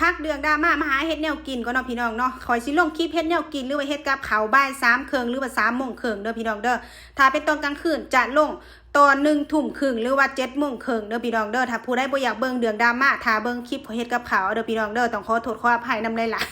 ພັກເລື່ອງດຣາມາ ມາຫາເຮັດແນວກິນກ່ອນເນາະພີ່ນ້ອງເນາະ. ຂ້ອຍຊິລົງຄລິບເຮັດແນວກິນ ຫຼືວ່າເຮັດກັບເຂົ້າບ່າຍສາມເຄິ່ງ ຫຼືວ່າສາມໂມງເຄິ່ງເດີພີ່ນ້ອງເດີ. ຖ້າເປັນຕອນກາງຄືນຈະລົງຕອນໜຶ່ງທຸ່ມເຄິ່ງ ຫຼືວ່າເຈັດໂມງເຄິ່ງເດີພີ່ນ້ອງເດີ. ຖ້າຜູ້ໃດບໍ່ຢາກເບິ່ງເລື່ອງດຣາມາ ຖ້າເບິ່ງຄລິບຂ້ອຍເຮັດກັບເຂົ້າເດີພີ່ນ້ອງເດີ. ຕ້ອງຂໍໂທດຂໍອະໄພນຳຫຼາຍ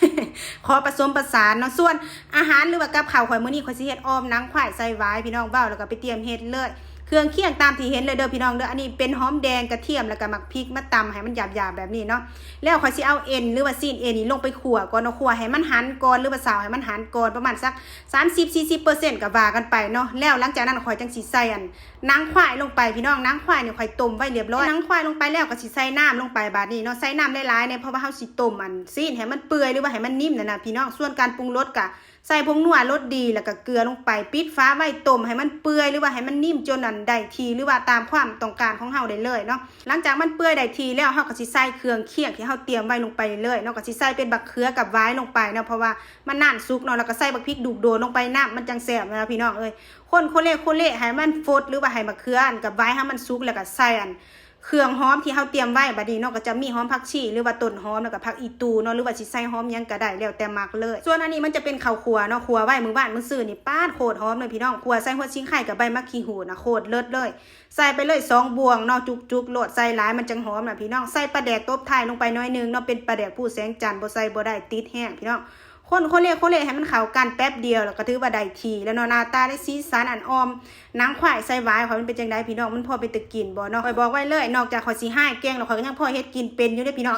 ໆ ຂໍປະສົມປະສານເນາະ. ສ່ວນອາຫານ ຫຼືວ່າກັບເຂົ້າຂ້ອຍ ມື້ນີ້ຂ້ອຍຊິເຮັດອ່ອມໜັງຄວາຍໃສ່ຫວາຍ ພີ່ນ້ອງ ເວົ້າແລ້ວກໍໄປຕຽມເຮັດເລີຍ. ເຄື່ອງຄຽງຕາມທີ່ເຫັນເລີຍເດີພີ່ນ້ອງເດີ. ອັນນີ້ເປັນຫອມແດງ ກະທຽມ ແລ້ວກະໝາກພິກມາຕຳໃຫ້ມັນຫຍາບໆແບບນີ້ເນາະ. ແລ້ວຂ້ອຍຊິເອົາເອັນ ຫຼືວ່າຊີ້ນເອັນນີ້ລົງໄປຂົ້ວກ່ອນເນາະ. ຂົ້ວໃຫ້ມັນຫັນກ່ອນ ຫຼືວ່າຊາວໃຫ້ມັນຫັນກ່ອນ ປະມານສັກສາມສິບ ສີ່ສິບເປີເຊັນ ກໍວ່າກັນໄປເນາະ. ແລ້ວຫຼັງຈາກນັ້ນຂ້ອຍຈັ່ງຊິໃສ່ອັນໜັງຄວາຍລົງໄປພີ່ນ້ອງ. ໜັງຄວາຍນີ້ຂ້ອຍຕົ້ມໄວ້ລຽບຮ້ອຍ. ໜັງຄວາຍລົງໄປແລ້ວກໍຊິໃສ່ນ້ຳລົງໄປບາດນີ້ເນາະ. ໃສ່ນ້ຳຫຼາຍໆແດ່ ເພາະວ່າເຮົາຊິຕົ້ມອັນຊີ້ນໃຫ້ມັນເປື່ອຍ ຫຼືວ່າໃຫ້ມັນນິ້ມນັ້ນນະພີ່ນ້ອງ. ສ່ວນການປຸງລົດກະ ໃສ່ຜົງນົວ ລົດດີ ແລ້ວກໍເກືອລົງໄປ. ປິດຝາໄວ້ ຕົ້ມໃຫ້ມັນເປື່ອຍ ຫຼືວ່າໃຫ້ມັນນິ້ມຈົນອັນໄດ້ທີ່ ຫຼືວ່າຕາມຄວາມຕ້ອງການຂອງເຮົາໄດ້ເລີຍເນາະ. ຫຼັງຈາກມັນເປື່ອຍໄດ້ທີ່ແລ້ວ ເຮົາກໍຊິໃສ່ເຄື່ອງຄຽງທີ່ເຮົາຕຽມໄວ້ລົງໄປເລີຍເນາະ. ກໍຊິໃສ່ເປັນບັກເຂືອກັບຫວາຍລົງໄປເນາະ ເພາະວ່າມັນນານສຸກເນາະ. ແລ້ວກໍໃສ່ບັກພິກດູກໂດນລົງໄປນຳ ມັນຈັ່ງແຊບນະພີ່ນ້ອງເອີຍ. ຄົນໂຄເລໂຄເລໃຫ້ມັນຟົດ ຫຼືວ່າໃຫ້ບັກເຂືອກັບຫວາຍເຮົາມັນສຸກ ແລ້ວກໍໃສ່ອັນ ເຄື່ອງຫອມທີ່ເຮົາຕຽມໄວ້ບາດນີ້ເນາະ. ກໍຈະມີຫອມຜັກຊີ ຫຼືວ່າຕົ້ນຫອມ ແລ້ວກໍຜັກອີ່ຕູເນາະ ຫຼືວ່າຊິໃສ່ຫອມຫຍັງກໍໄດ້ ແລ້ວແຕ່ມັກເລີຍ. ສ່ວນອັນນີ້ມັນຈະເປັນເຂົ້າຂົ້ວເນາະ. ຂົ້ວໄວ້ມື້ວານມື້ຊືນນີ້ ປາດ ໂຄດຫອມເລີຍພີ່ນ້ອງ. ຂົ້ວໃສ່ຫົວສີໄຄກັບໃບໝາກຂີ້ຫູດນະ ໂຄດເລີດເລີຍ. ໃສ່ໄປເລີຍສອງບ່ວງເນາະ ຈຸກໆໂລດ. ໃສ່ຫຼາຍມັນຈັ່ງຫອມນະພີ່ນ້ອງ. ໃສ່ປາແດກຕົບທ້າຍລົງໄປໜ້ອຍໜຶ່ງເນາະ ເປັນປາແດກພູແສງຈັນ ບໍ່ໃສ່ບໍ່ໄດ້ ຕິດແຮງພີ່ນ້ອງ. ຄົນໂຄເລໂຄເລໃຫ້ມັນເຂົ້າກັນແປັບດຽວ ແລ້ວກໍຖືວ່າໄດ້ທີ່ແລ້ວເນາະ. ໜ້າຕາ ແລະ ສີສັນອັນອ່ອມໜັງຄວາຍໃສ່ຫວາຍຂ້ອຍ ມັນເປັນຈັ່ງໃດພີ່ນ້ອງ? ມັນພໍເປັນຕາກິນບໍ່ເນາະ? ຂ້ອຍບອກໄວ້ເລີຍ ນອກຈາກຂ້ອຍຊິຮ້າຍແກງແລ້ວ ຂ້ອຍກໍຍັງພໍເຮັດກິນເປັນຢູ່ເດ້ພີ່ນ້ອງ.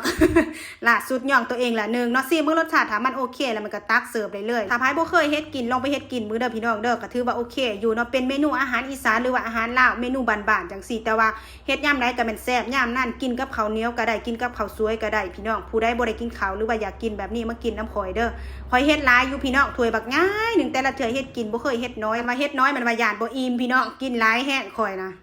ລ່າສຸດຍ້ອງຕົວເອງລະໜຶ່ງເນາະ. ຊີມເບິ່ງລົດຊາດ ຖ້າມັນໂອເຄແລ້ວ ມັນກໍຕັກເສີບໄດ້ເລີຍ. ຖ້າໃຜບໍ່ເຄີຍເຮັດກິນ ລອງໄປເຮັດກິນເບິ່ງເດີພີ່ນ້ອງເດີ. ກໍຖືວ່າໂອເຄຢູ່ເນາະ ເປັນເມນູອາຫານອີສານ ຫຼືວ່າອາຫານລາວ ເມນູບ້ານໆຈັ່ງຊີ້ ແຕ່ວ່າ ເຮັດຍາມໃດກໍແມ່ນແຊບຍາມນັ້ນ. ກິນກັບເຂົ້າໜຽວກໍໄດ້ ກິນກັບເຂົ້າສວຍກໍໄດ້ພີ່ນ້ອງ. ຜູ້ໃດບໍ່ໄດ້ກິນເຂົ້າ ຫຼືວ່າຢາກກິນແບບນີ້ ມາກິນນຳຂ້ອຍເດີ. ຂ້ອຍເຮັດຫຼາຍຢູ່ພີ່ນ້ອງ ຖ້ວຍບັກໃຫຍ່ໜຶ່ງ. ແຕ່ລະເທື່ອເຮັດກິນບໍ່ເຄີຍເຮັດນ້ອຍ ວ່າເຮັດນ້ອຍມັນວ່າຢ້ານບໍ່ອີ່ມພີ່ນ້ອງ. ກິນຫຼາຍແຮງຂ້ອຍນະ.